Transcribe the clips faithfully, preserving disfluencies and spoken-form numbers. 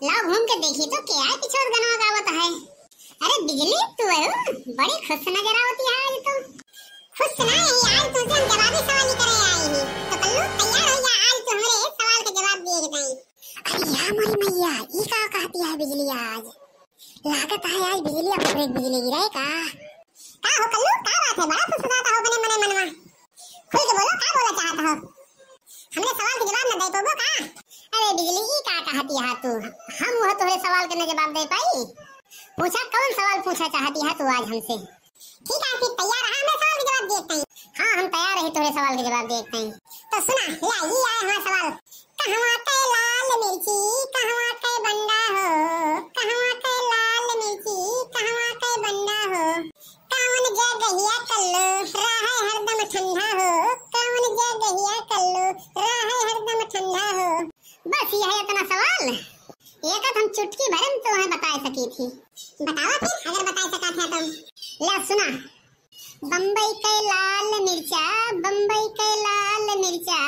लाओ घूम के देखी तो क्या है पीछे गनवा गावत है। अरे बिजली, तू है हो? बड़ी खुश नजर आवती है आज तो। खुश ना है, आज तुमसे हम जवाबी सवाल ही करे आए हैं। तो कल्लू, तैयार हो जा, आज तू हमरे सवाल के जवाब दिए के ताई। अरे या मोरी मैया, ई का कहती है बिजली आज? लागत है आज बिजली, अब एक बिजली गिराए का? का हो कल्लू, का बात है? बड़ा फुसफुसाता हो बने मने मनवा। खुल के बोलो, का बोला चाहत हो? हमरे सवाल के जवाब न दे पाबो का? अरे बिजली, ई का कहती है तू? हम वो तोहरे सवाल के न जवाब दे पाई? पूछा, कौन सवाल पूछा चाहती है तू आज हमसे? ठीक है, फिर तैयार रहा हमरे सवाल के जवाब देत ताई। हाँ, हम तैयार रही तोहरे सवाल के जवाब देत ताई। तो सुना, ला, ई आए हमार सवाल। कहवा के लाल मिर्ची, कहवा के बंडा हो, कहवा के लाल मिर्ची, कहवा के बंडा हो, कौन जगहिया कल्लू, रहे हरदम ठंडा हो, कौन जगहिया कल्लू, रहे हरदम ठंडा हो। बस यह इतना सवाल, ये तो हम चुटकी भर में तुम्हें बता सकी थी। बतावा फिर, अगर बता सका था तुम। ला सुना, बम्बई के लाल मिर्चा, बम्बई के लाल मिर्चा,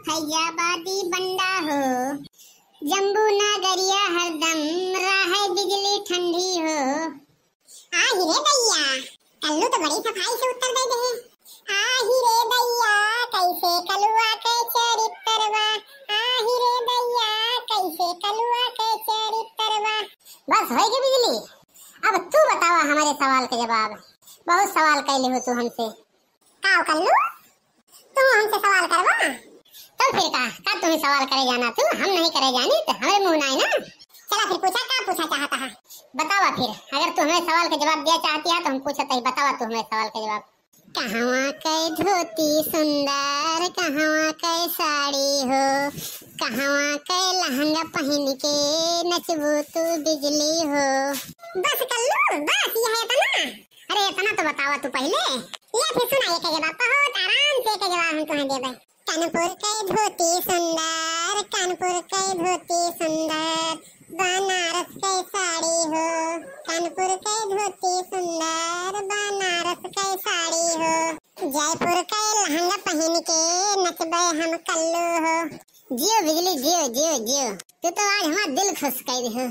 फैजाबादी बंडा हो, जम्बू नगरिया हरदम, रहे बिजली ठंडी हो। आहि रे दैया, कल्लू तो बड़ी सफाई से उत्तर दे दे। आहि रे दैया, कैसे कलुआ के चरित्रवा, आहि रे दैया, कैसे कलुआ के चरित्रवा। बस होई गई बिजली, अब तू बतावा हमारे सवाल के जवाब। बहुत सवाल कैले हो तू हमसे। का हो कल्लू, तू हमसे सवाल करवा? तो फिर का, का तुम्हें सवाल करे जाना तू? हम नहीं करे जानी, तो हमें मुँह नाई ना। चला फिर पूछा, का पूछा चाहता है? बतावा फिर, अगर तू हमें सवाल के जवाब दिया चाहती है तो हम पूछत ही, बतावा तू हमें सवाल के जवाब। कहवा के धोती सुंदर, कहवा के साड़ी हो, कहवा के लहंगा पहन के नचबू तू बिजली हो। बस कल्लू, बस यह इतना? अरे इतना तो बतावा तू पहले। ले फिर सुना एक जवाब, बहुत आराम से एक जवाब हम तुम्हें देबे। कानपुर के धोती सुंदर, कानपुर के धोती सुंदर, बनारस के साड़ी हो। कानपुर के धोती सुंदर, बनारस के साड़ी हो। जयपुर के लहंगा पहन के नचबे हम कल्लू हो। जियो बिजली, जियो, जियो, जियो। तू तो आज हमार दिल खुश कर हो।